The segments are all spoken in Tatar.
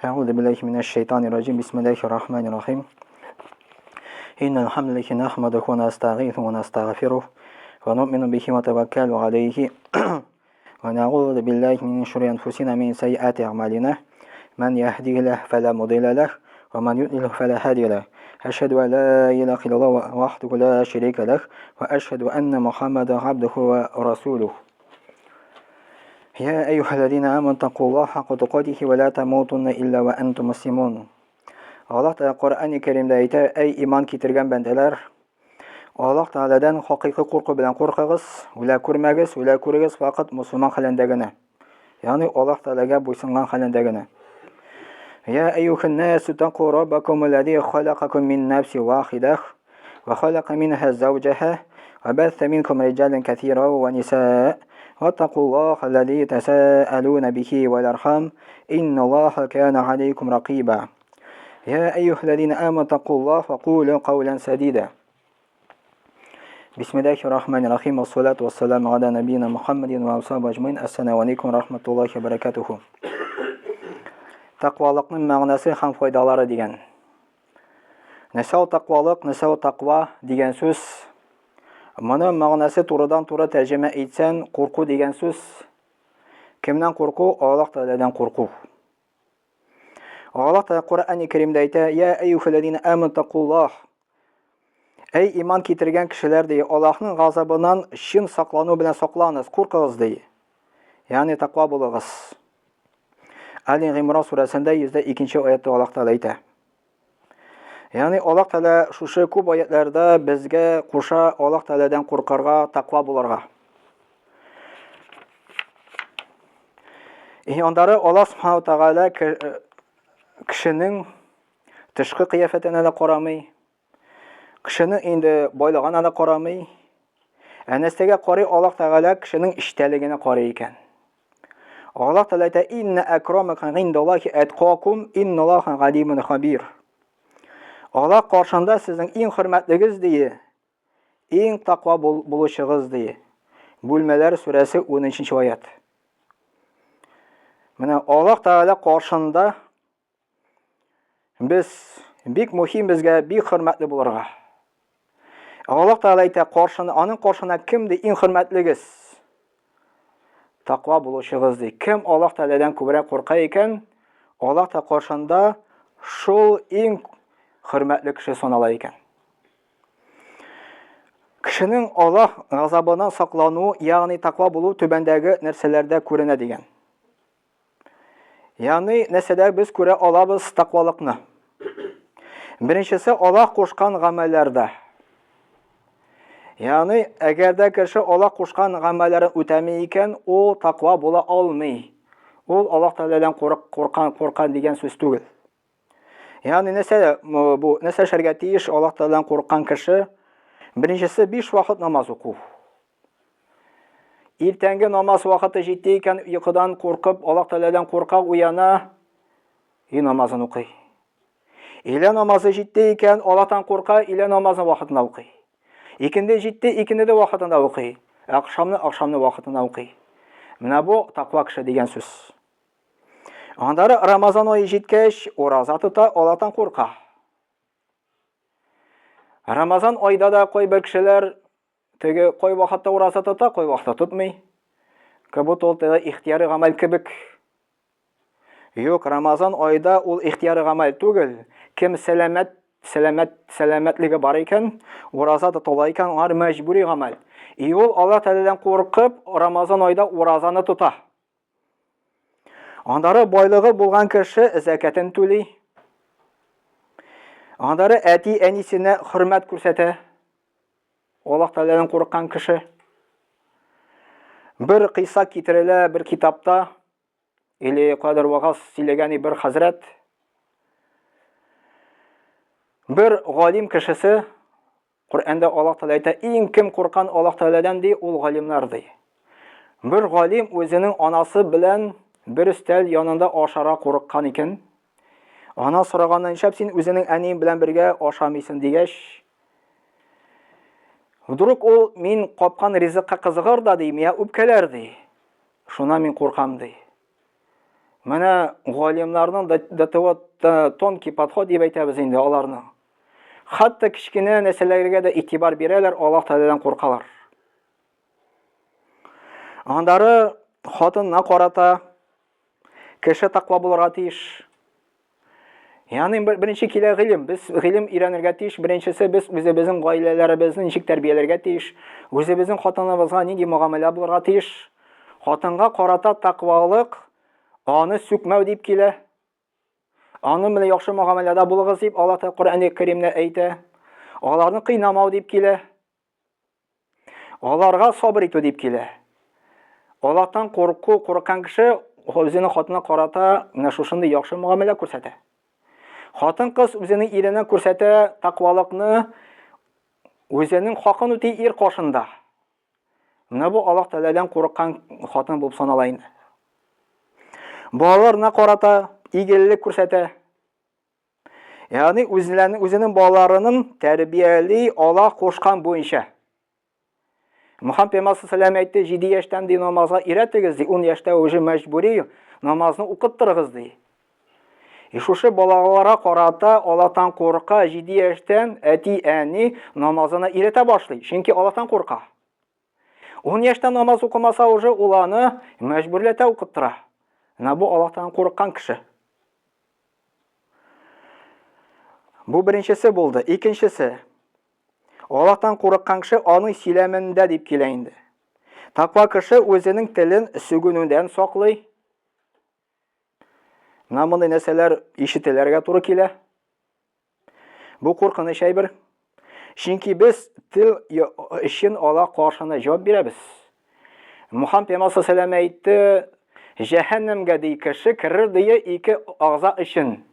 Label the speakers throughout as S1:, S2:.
S1: Әгъузу биллахи минәш шайтанир раҗим. Бисмиллахир рахманир рахим. Иннал хамдалиллахи нахмадуху ва настагыйзуху ва настагъфирух ва ну'мину бихи ва таваккалу алейхи. Ва нәгъузу биллахи мин шурури анфусина мин сайyiати а'малина. Ман яһдихиллаху фала мудилля лах ва ман юдлилху фала һадия лах. Ашһаду ан ла илаха иллаллах вахдаху ла шарика лах ва ашһаду анна Мухаммадан абдуху ва расулух. يا أيها الذين آمنوا اتقوا الله حق تقاته ولا تموتن إلا وأنتم مسلمون. Аллаһ Тәгалә Коръәни Кәримдә әйтә: "Әй иман китергән бәндәләр, Аллаһ Тәгаләдән хакыйкый курку белән куркыгыз, үлә күрмәгез, үлә күрегез факат мусульман хәлендә генә." Ягъни Аллаһ Тәгаләгә буйсынган хәлендә генә. Я әйюһән насу тақу раббакум аллази халакакум мин нафсин вахидах ва халака минха zawjaha ва батта минкум риджалан катира ва нисаа ваттакуллаха аллази тасаалуна бихи вал архам инналлаха кана алейкум ракиба. Я әйюһәлләзина аману тақуллаха ва кулу каулян садида. Бисмиллахи рахмани рахим. Вассалату вассаламу аля набийна Мухаммадин ва асхабиһи ажмаин. Ассаламу алейкум рахматуллахи ва баракатуху. Тақвалыкның мәгънәсе һәм файдалары дигән. Нәрсә ул тақвалык, нәрсә ул тақва дигән сүз? Моны мәгънәсе турыдан-туры тәрҗемә итсән, курку дигән сүз. Кемнән курку? Аллаһ Тәгаләдән курку. Аллаһ Тәгалә Коръәни Кәримдә әйтә: "Я әйюһәлләзина аману тақуллаһ". Әй иман китергән кешеләр ди, Аллаһның газабыннан чын саклану белән сакланыгыз, куркыгыз ди. Ягъни тәкъва булыгыз. Али Гимран сүрәсендә 102 аятта Аллаһ Тәгалә әйтә. Ягъни Аллаһ Тәгалә шушы күп аятларда безгә куша Аллаһ Тәгаләдән куркырга, тәкъва булырга. И аннары Аллаһ Субхану Тәгалә э, кешенең тышкы кыяфәтенә дә карамый, Кешенең инде байлыгына да карамый. Ә нәрсәгә карый Аллаһ Тәгалә? Кешенең эчтәлегенә карый икән. Аллаһ Тәгалә әйтә: "Инна акрамакум индаллахи аткакум, инналлаха галимун хабир." Аллаһ каршында сезнең иң хөрмәтлегез ди, иң таква булучыгыз ди. Бүлмәләр сүрәсе 13 аят. Менә Аллаһ Тәгалә каршында Без бик мөһим безгә бик хөрмәтле булырга. Аллаһ Тәгалә әйтә, каршына, аның каршына кем ди иң хөрмәтлегез? Таква булучыгыз ди. Кем Аллаһ Тәгаләдән күбрәк курка икән, Аллаһ та каршында шул иң хөрмәтле кеше санала икән. Кешенең Аллаһ газабыннан саклану, ягъни таква булу түбәндәге нәрсәләрдә күренә дигән. Ягъни нәрсәдә без күрә алабыз тәкъвалыкны? Беренчесе Аллаһ кушкан гамәлләрдә. Ягъни әгәр дә кеше Аллаһ кушкан гамәлләрен үтәми икән, ул тәкъва була алмый. Ул Аллаһ Тәгаләдән куркан, куркан дигән сүз түгел. Ягъни нәрсә бу нәрсә эшләргә тиеш Аллаһ Тәгаләдән курыккан кеше? Беренчесе биш вакыт намаз уку. Иртәнге намаз вакыты җитте икән, йокыдан куркып, Аллаһ Тәгаләдән курка уяна, и намазын укый. Илә намазы җитте икән, Аллаһтан курка, илә намазын вакытында укый. Икенде җитте, икенде дә вакытында укый. Ахшамны ахшамны вакытында укый. Менә бу таква кеше дигән сүз. Аннары Рамазан ае җиткәч, ураза тота, Аллаһтан курка. Рамазан айда да кайбер кешеләр Теге кай вакытта ураза тота, кай вакытта тотмый. Как будто ул теге ихтияри гамәл кебек. Юк, Рамазан айда ул ихтияри гамәл түгел. Кем сәламәт, сәламәт, сәламәтлеге бар икән, ураза тотыла икән, аңар мәҗбүри гамәл. И ул Аллаһ Тәгаләдән куркып, Рамазан айда уразаны тота. Аннары байлыгы булган кеше зәкәтен түли. Аннары әти-әнисенә хөрмәт күрсәтә. Аллаһ Тәгаләдән курыккан кеше. Бер кыйса китерелә бер китапта, или кадер вагаз сөйләгән бер хәзрәт. Бер галим кешесе Коръәндә Аллаһ Тәгалә әйтә, иң кем куркан Аллаһ Тәгаләдән ди, ул галимнар ди. Бер галим үзенең анасы белән бер өстәл янында ашара курыккан икән. Ана сораганнан нишләп син үзенең әниең белән бергә ашамыйсың дигәч, вдруг ул мин капкан ризыкка кызыгыр да ди, миңа үпкәләр ди. Шуна мин куркам ди. Менә галимнәрнең до того тонкий подход дип әйтәбез инде аларны. Хәтта кечкенә нәрсәләргә дә игътибар бирәләр, Аллаһ Тәгаләдән куркалар. Андары хатынына карата кеше таква булырга тиеш. Ягъни беренче килә гыйлем. Без гыйлем өйрәнергә тиеш. Беренчесе без үзебезнең гаиләләребезне ничек тәрбияләргә тиеш. Үзебезнең хатыныбызга нинди мөгамәлә булырга тиеш. Хатынга карата таквалык аны сүкмәү дип килә. Аның белән яхшы мөгамәләдә булыгыз дип Аллаһ Тәгалә Коръән-и Кәримдә әйтә. Аларны кыйнамау дип килә. Аларга сабыр итү дип килә. Аллаһтан курку, курыккан кеше үзенең хатынына карата менә шушындый яхшы мөгамәлә күрсәтә. Хатын-кыз үзенең иренә күрсәтә таквалыкны, үзенең хакын үти ир каршында. Менә бу Аллаһ Тәгаләдән курыккан хатын булып санала инде. Балаларына карата игелек күрсәтә. Ягъни үзләренең үзенең балаларының тәрбияли Аллаһ кушкан буенча. Мөхәммәд пәйгамбәр саллаллаху әйтте, 7 яшьтән ди намазга өйрәтегез ди, 10 яшьтә уже мәҗбүри намазны укыттырыгыз ди. И шушы балаларга карата Аллаһтан курка, 7 яшьтән әти-әни намазына өйрәтә башлый, чөнки Аллаһтан курка. 10 яшьтә намаз укымаса уже ул аны мәҗбүрләтә укыттыра. Менә бу Аллаһтан курыккан кеше. Бу беренчесе булды. Икенчесе. Аллаһтан курыккан кеше аның сөйләмендә дип килә инде. Таква кеше үзенең телен сүгенүдән саклый. Менә мондый нәрсәләр ишетелергә туры килә. Бу куркыныч әйбер. Чөнки без тел өчен ала каршына җавап бирәбез. Мухаммад пәйгамбәр саллаллаху әйтте, җәһәннәмгә ди кеше керер дие ике агза өчен.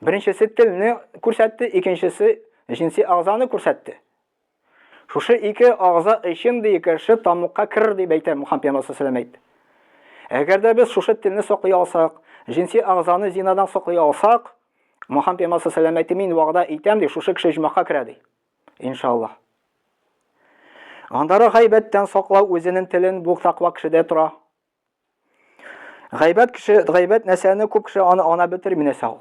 S1: Беренчесе телне күрсәтте, икенчесе җенси агзаны күрсәтте. Шушы ике агза өчен ди кеше тамукка керер дип әйтә Мухаммад пәйгамбәр саллаллаху әйтте. Әгәр дә без шушы телне саклый алсак, җенси агзаны зинадан саклый алсак, Мухаммад пәйгамбәр саллаллаху әйтте, мин вәгъдә итәм ди, шушы кеше оҗмахка керә ди. Иншаллаһ. Андары гайбәттән саклау үзенең телен бу таква кешедә тора. Гайбәт кеше, гайбәт нәрсәне күп кеше аны ана бетерми нәрсә ул.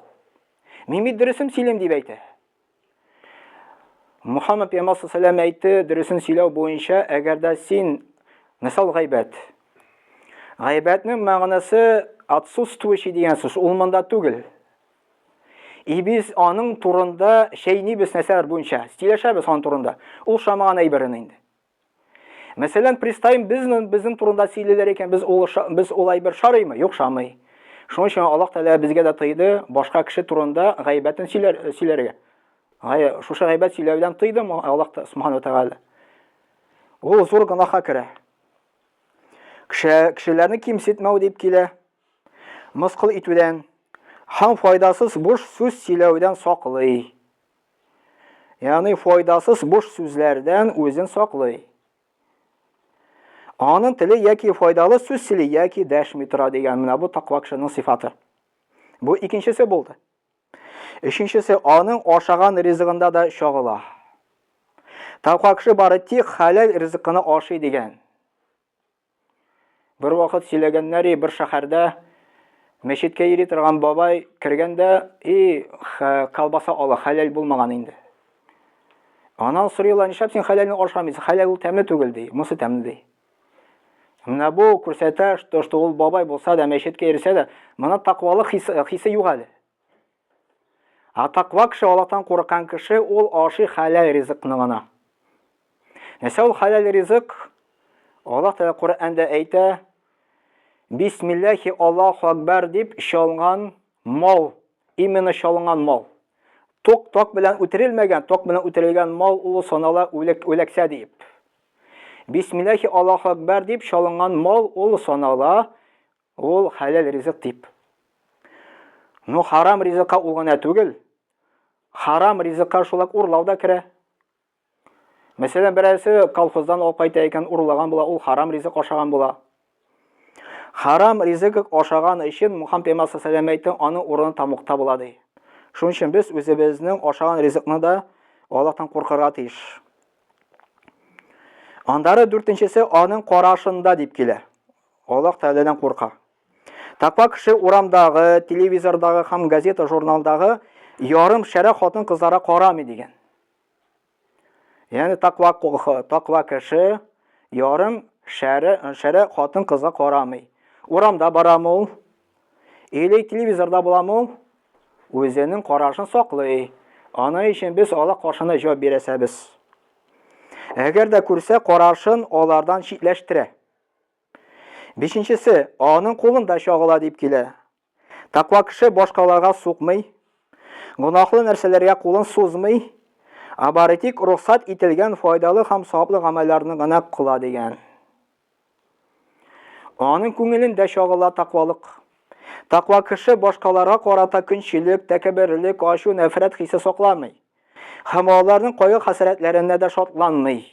S1: Мин бит дөресен сөйлим дип әйтә. Мухаммад пәйгамбәр саллаллаху әйтте, дөресен сөйләү буенча, әгәр дә син мисал гайбәт. Гайбәтнең мәгънәсе отсутствующий дигән сүз, ул монда түгел. И без аның турында чәйнибез нәрсәләр буенча, сөйләшәбез аның турында. Ул шамаган әйберен инде. Мәсәлән, представим, безнең безнең турында сөйлиләр икән, без ул без ул әйбер шарыймы? Юк, шамый. Шуның өчен Аллаһ Тәгалә безгә дә тыйды башка кеше турында гайбәтен сөйләр сөйләргә. Гай, шушы гайбәт сөйләүдән тыйды Аллаһ Субхану Тәгалә. Ул зур гөнаһка керә. Кеше кешеләрне кимсетмәү дип килә. Мыскыл итүдән һәм файдасыз буш сүз сөйләүдән саклый. Ягъни файдасыз буш сүзләрдән үзен саклый. Аның теле яки файдалы сүз сөйли, яки дәшми тора дигән менә бу таква кешенең сыйфаты. Бу икенчесе булды. Өченчесе аның ашаган ризыгында да чагыла. Таква кеше бары тик хәләл ризык кына ашый дигән. Бер вакыт сөйләгәннәр, бер шәһәрдә мәчеткә йөри торган бабай кергәндә, и колбаса ала, хәләл булмаган инде. Аннан сорыйлар, нишләп син хәләлне ашамыйсың? Хәләл ул тәмле түгел ди, монысы тәмле ди. Менә бу күрсәтә, что, что ул бабай булса да, мәчеткә йөрсә дә, моны таквалык хисе, хисе юк әле. Ә таква кеше, Аллаһтан курыккан кеше, ул ашый хәләл ризыкны гына. Нәрсә ул хәләл ризык? Аллаһ Тәгалә Коръәндә әйтә, Бисмиллахи Аллаһу акбар дип чалынган мал, именно чалынган мал. Ток ток белән үтерелмәгән, ток белән үтерелгән мал ул санала үлек үләксә дип. Бисмиллахи Аллаһу акбар дип чалынган мал ул санала Ул хәләл ризык дип. Ну, харам ризыкка ул гына түгел. Харам ризыкка шулай урлау да керә. Мәсәлән, берәрсе колхоздан алып кайта икән, урлаган була, ул харам ризык ашаган була. Харам ризык ашаган өчен Мухаммад пәйгамбәр саллаллаху әйтте, аның урыны тамукта була ди. Шуның өчен без үзебезнең ашаган ризыкны да Аллаһтан куркырга тиеш. Аннары дүртенчесе аның карашында дип килә. Аллаһ Тәгаләдән курка. Таква кеше урамдагы, телевизордагы һәм газета-журналдагы ярым шәрә хатын-кызларга карамый дигән. Ягъни таква таква кеше ярым шәрә шәрә хатын-кызга карамый. Урамда барамы ул? Или телевизорда буламы ул? Үзенең карашын саклый. Аны өчен без Аллаһ каршында җавап бирәсәбез. Әгәр дә күрсә, карашын алардан читләштерә. Бишенчесе, аның кулында чагыла дип килә. Таква кеше башкаларга сукмый, гөнаһлы нәрсәләргә кулын сузмый, ә бары тик рөхсәт ителгән файдалы һәм саваплы гамәлләрне генә кыла дигән. Аның күңелендә чагыла таквалык. Таква кеше башкаларга карата көнчелек, тәкәбберлек, ачу, нәфрәт хисе сакламый. Һәм аларның кайгы-хәсрәтләренә дә шатланмый.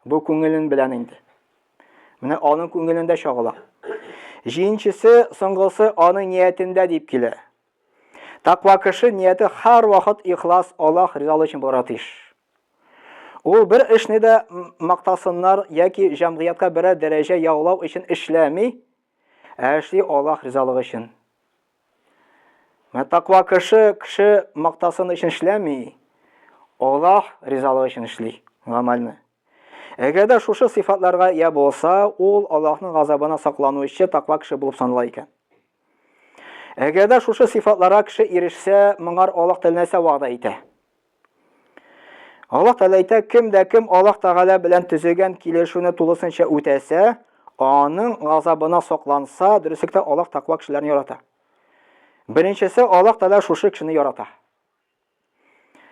S1: Бу күңелен белән инде. Менә аның күңелендә чагыла. Җиенчесе, соңгысы аның ниятендә дип килә. Таква кеше нияте һәрвакыт ихлас Аллаһ ризалыгы өчен булырга тиеш. Ул бер эшне дә мактасыннар яки җәмгыятькә берәр дәрәҗә яулау өчен эшләми, ә эшли Аллаһ ризалыгы өчен. Менә таква кеше кеше мактасын өчен эшләми, Аллаһ ризалыгы өчен эшли гамәлне. Әгәр дә шушы сыйфатларга ия булса, ул Аллаһның газабына сакланучы таква кеше булып санала икән. Әгәр дә шушы сыйфатларга кеше ирешсә, моңар Аллаһ Тәгалә нәрсә вәгъдә итә? Аллаһ Тәгалә әйтә, кем дә кем Аллаһ Тәгалә белән төзегән килешүне тулысынча үтәсә, аның газабына сакланса, дөреслектә Аллаһ таква кешеләрне ярата. Беренчесе, Аллаһ Тәгалә шушы кешене ярата.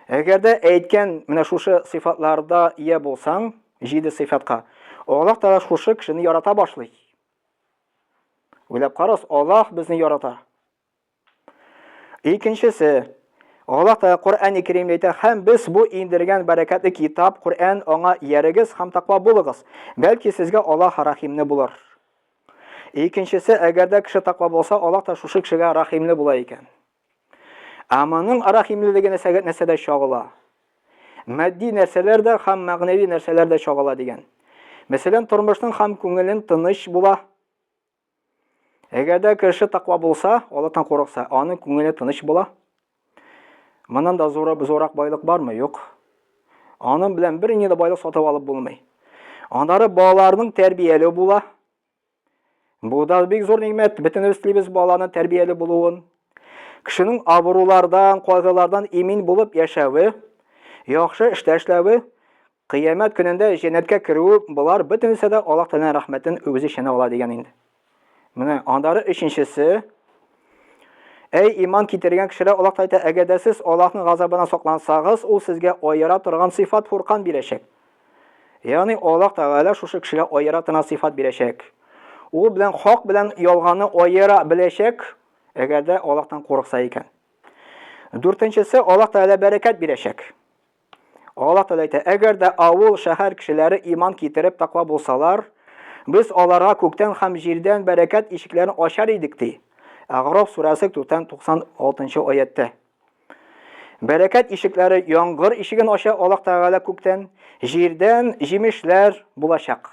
S1: Әгәр дә әйткән менә шушы сыйфатларда ия булсаң, җиде сыйфатка, Аллаһ Тәгалә шушы кешене ярата башлый. Уйлап карагыз, Аллаһ безне ярата. Икенчесе, Аллаһ Тәгалә Коръән-и Кәримдә әйтә, һәм без бу индергән бәрәкәтле китап, Коръән, аңа иярегез һәм таква булыгыз. Бәлки сезгә Аллаһ рәхимле булыр. Икенчесе, әгәр дә кеше таква булса, Аллаһ та шушы кешегә рәхимле була икән. Ә моның рәхимлелеге нәрсәгә нәрсәдә чагыла? Матди нәрсәләр дә һәм мәгънәви нәрсәләр дә чагыла дигән. Мәсәлән, тормышның һәм күңелен тыныч була. Әгәр дә кеше таква булса, Аллаһтан курыкса, аның күңеле тыныч була. Моннан да зурак, зурак байлык бармы? Юк. Аның белән бер нинди байлык сатып алып булмый. Аннары балаларның тәрбияле була. Бу да бик зур нимәт. Бөтенебез телибез баланың тәрбияле булуын. Кешенең авырулардан, кайгылардан имин булып яшәве, яхшы эштә эшләве, Кыямәт көнендә җәннәткә керүе, болар бөтенесе дә Аллаһ Тәгаләнең рәхмәтен үзе эченә ала дигән инде. Менә аннары өченчесе, Әй иман китергән кешеләр, Аллаһ Тәгалә әйтә, әгәр дә сез Аллаһның газабына саклансагыз, ул сезгә аера торган сыйфат Фуркан бирәчәк. Ягъни Аллаһ Тәгалә шушы кешегә аера торган сыйфат бирәчәк. Ул белән хак белән ялганны аера беләчәк, әгәр дә Аллаһтан курыкса икән. Дүртенчесе, Аллаһ Тәгалә бәрәкәт бирәчәк. Аллаһ Тәгалә әйтә, әгәр дә авыл, шәһәр кешеләре иман китереп таква булсалар, без аларга күктән һәм җирдән бәрәкәт ишекләрен ачар идек, ди. Әгъраф сүрәсе 96 аятьтә. Бәрәкәт ишекләре яңгыр ишеген ача Аллаһ Тәгалә күктән, җирдән җимешләр булачак.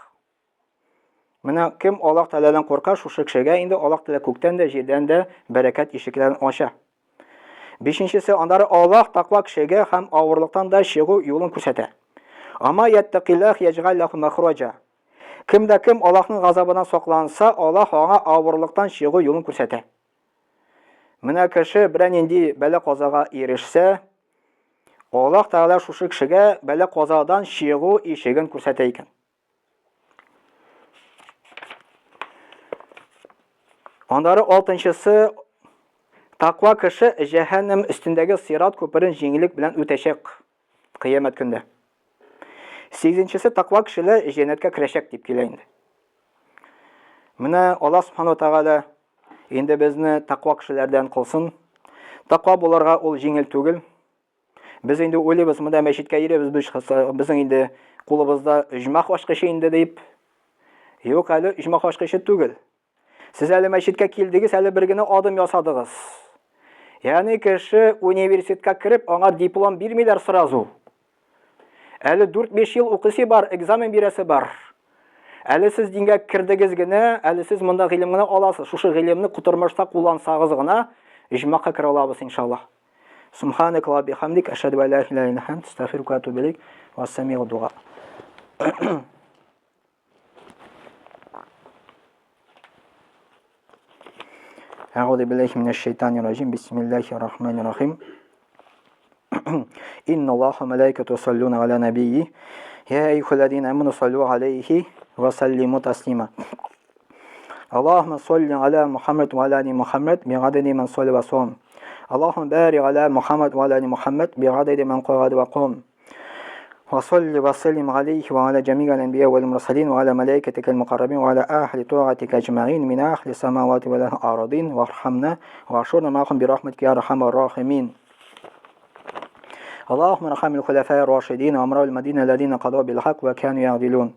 S1: Менә кем Аллаһ Тәгаләдән курка, шушы кешегә инде Аллаһ Тәгалә күктән дә, җирдән дә бәрәкәт ишекләрен ача. Бишенчесе, аннары Аллаһ таква кешегә һәм авырлыктан да чыгу юлын күрсәтә. Ама яттакиллах яҗгаль лаху махраҗа. Кем дә кем Аллаһның газабыннан сакланса, Аллаһ аңа авырлыктан чыгу юлын күрсәтә. Менә кеше берәр нинди бәла-казага ирешсә, Аллаһ Тәгалә шушы кешегә бәла-казадан чыгу ишеген күрсәтә икән. Аннары алтынчысы таква кеше җәһәннәм өстендәге сират күперен җиңеллек белән үтәчәк кыямәт көндә. Сигезенчесе таква кешеләр җәннәткә керәчәк дип килә инде. Менә Аллаһ субхану тәгалә инде безне таква кешеләрдән кылсын. Таква булырга ул җиңел түгел. Без инде уйлыйбыз, монда мәчеткә йөрибез, без безнең инде кулыбызда оҗмах ачкычы инде дип. Юк, әле оҗмах ачкычы түгел. Сез әле мәчеткә килдегез, әле бер генә адым ясадыгыз. Ягъни кеше университетка кереп, аңа диплом бирмиләр сразу. Әле 4-5 ел укыйсы бар, экзамен бирәсе бар. Әле сез дингә кердегез генә, әле сез монда гыйлем генә аласыз. Шушы гыйлемне тормышта куллансагыз гына, иҗмакка керә алабыз, иншаллаһ. Субханак ва бихамдик, ашһаду ан ла илаһа илля ант, астагфирука ва атубу илейк. Ва самигу дуа. أعوذ بالله من الشيطان الرجيم بسم الله الرحمن الرحيم إن الله وملائكته يصلون على نبيه يا أيها الذين آمنوا صلوا عليه وسلموا تسليما اللهم صل على محمد وعلى آل محمد بعدد من صلى وصام اللهم بارك على محمد وعلى آل محمد بعدد من قعد وقام وصل وسلم عليه وعلى جميع الأنبياء والمرسلين وعلى ملائكتك المقربين وعلى أهل طاعتك أجمعين من أهل السماوات والأرضين وارحمنا وأشرنا معهم برحمتك يا أرحم الراحمين. اللهم ارحم الخلفاء الراشدين وأمراء المدينة الذين قضوا بالحق وكانوا يعدلون.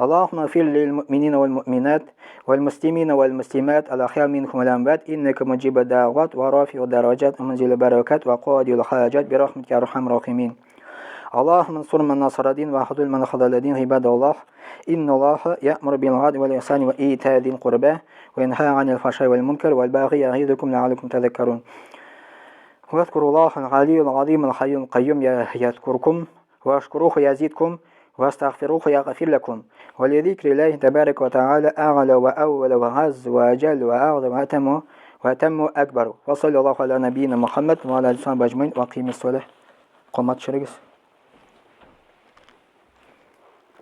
S1: اللهم اغفر للمؤمنين والمؤمنات والمسلمين والمسلمات الأحياء منكم والأموات إنك مجيب الدعوات ورافع الدرجات ومنزل البركات وقاضي الحاجات برحمتك يا أرحم الراحمين. اللهم انصر من نصر الدين وخذل من خذل الدين. عباد الله، إن الله يأمر بالعدل والإحسان وإيتاء ذي القربى وينهى عن الفحشاء والمنكر والبغي يعظكم لعلكم تذكرون. واذكروا الله العلي العظيم الحي القيوم يذكركم، واشكروه يزيدكم، واستغفروه يغفر لكم. ولذكر الله تبارك وتعالى أعلى وأول وعز وأجل وأعظم وأتم وأتم أكبر. وصلى الله على نبينا محمد وعلى آله وصحبه أجمعين. وأقيم الصلاة. قامت شرقس.